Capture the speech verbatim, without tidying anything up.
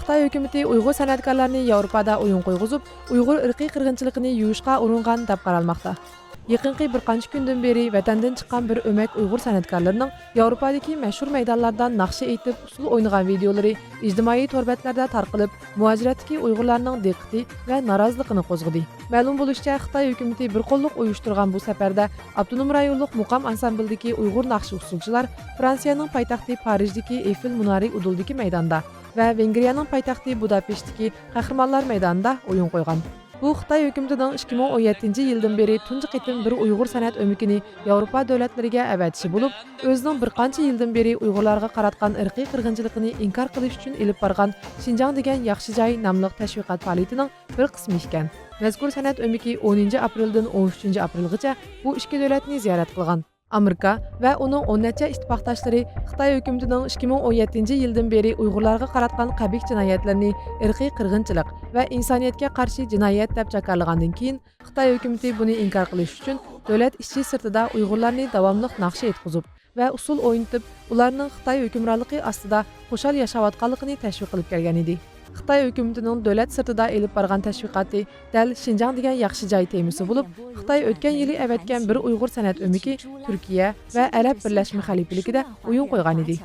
خىتاي ھۆكۈمىتى ئۇيغۇر سەنئەتكارلارنى ياۋروپادا ئويۇن قويغۇزۇپ، ئۇيغۇر ئىرقىي قىرغىنچىلىقىنى يۇيۇشقا ئۇرۇنغان دەپ قارالماقتا. يېقىنقى بىر قانچە كۈندىن بېرى ۋەتەندىن چىققان بىر ئۆمەك ئۇيغۇر سەنئەتكارلىرىنىڭ ياۋروپادىكى مەشھۇر مەيدانلاردا ناخشا ئېيتىپ، ئۇسسۇل ئوينىغان ۋىدىيولىرى ئىجتىمائىي تور بەتلەردە تارقىلىپ، مۇھاجىرەتتىكى ئۇيغۇرلارنىڭ دىققىتى ۋە نارازىلىقىنى قوزغىدى. مەلۇم بولۇشىچە، خىتاي ھۆكۈمىتى بىر قوللۇق ئۇيۇشتۇرغان بۇ سەپەردە ئاپتونوم رايونلۇق مۇقام ئانسامبىلدىكى ئۇيغۇر ناخشا ئۇسسۇلچىلار فرانسىيەنىڭ پايتەختى پارىژدىكى ئېيفېل مۇنارى ئۇدۇلىدىكى مەيداندا ۋە ۋېنگرىيەنىڭ پايتەختى بۇداپېشتتىكى قەھرىمانلار مەيدانىدا ئويۇن قويغان. بۇ خىتاي ھۆكۈمىتىنىڭ ئىككى مىڭ ئون يەتتىنچى يىلدىن بېرى تۇنجى قېتىم بىر ئۇيغۇر سەنئەت ئۆمىكىنى ياۋروپا دۆلەتلىرىگە ئەۋەتىشى بولۇپ، ئۆزىنىڭ بىر قانچە يىلدىن بېرى ئۇيغۇرلارغا قاراتقان ئىرقىي قىرغىنچىلىقىنى ئىنكار قىلىش ئۈچۈن ئېلىپ بارغان شىنجاڭ دېگەن ياخشى جاي ناملىق تەشۋىقات پائالىيىتىنىڭ بىر قىسمى ئىكەن. مەزكۇر سەنئەت ئۆمىكى ئونىنچى ئاپرېلدىن ئون ئۈچىنچى ئاپرېلغىچە بۇ ئىككى دۆلەتنى زىيارەت قىلغان. ئامېرىكا ۋە ئۇنىڭ ئون نەچچە ئىتتىپاقداشلىرى خىتاي ھۆكۈمىتىنىڭ ئىككى مىڭ ئون يەتتىنچى يىلدىن بېرى ئۇيغۇرلارغا قاراتقان قەبىھ جىنايەتلىرىنى ئىرقىي قىرغىنچىلىق ۋە ئىنسانىيەتكە قارشى جىنايەت دەپ جاكارلىغاندىن كېيىن، خىتاي ھۆكۈمىتى بۇنى ئىنكار قىلىش ئۈچۈن دۆلەت ئىچى سىرتىدا ئۇيغۇرلارنى داۋاملىق ناخشا ئېيتقۇزۇپ ۋە ئۇسسۇل ئوينىتىپ، ئۇلارنىڭ خىتاي ھۆكۈمرانلىقى ئاستىدا خۇشال ياشاۋاتقانلىقىنى تەشۋىق قىلىپ كەلگەن ئىدى. خىتاي ھۆكۈمىتىنىڭ دۆلەت سىرتىدا ئېلىپ بارغان تەشۋىقاتى دەل شىنجاڭ دېگەن ياخشى جاي تېمىسى بولۇپ، خىتاي ئۆتكەن يىلى ئەۋەتكەن بىر ئۇيغۇر سەنئەت ئۆمىكى تۈركىيە ۋە ئەرەب بىرلەشمە خەلىپىلىكىدە ئويۇن قويغان ئىدى.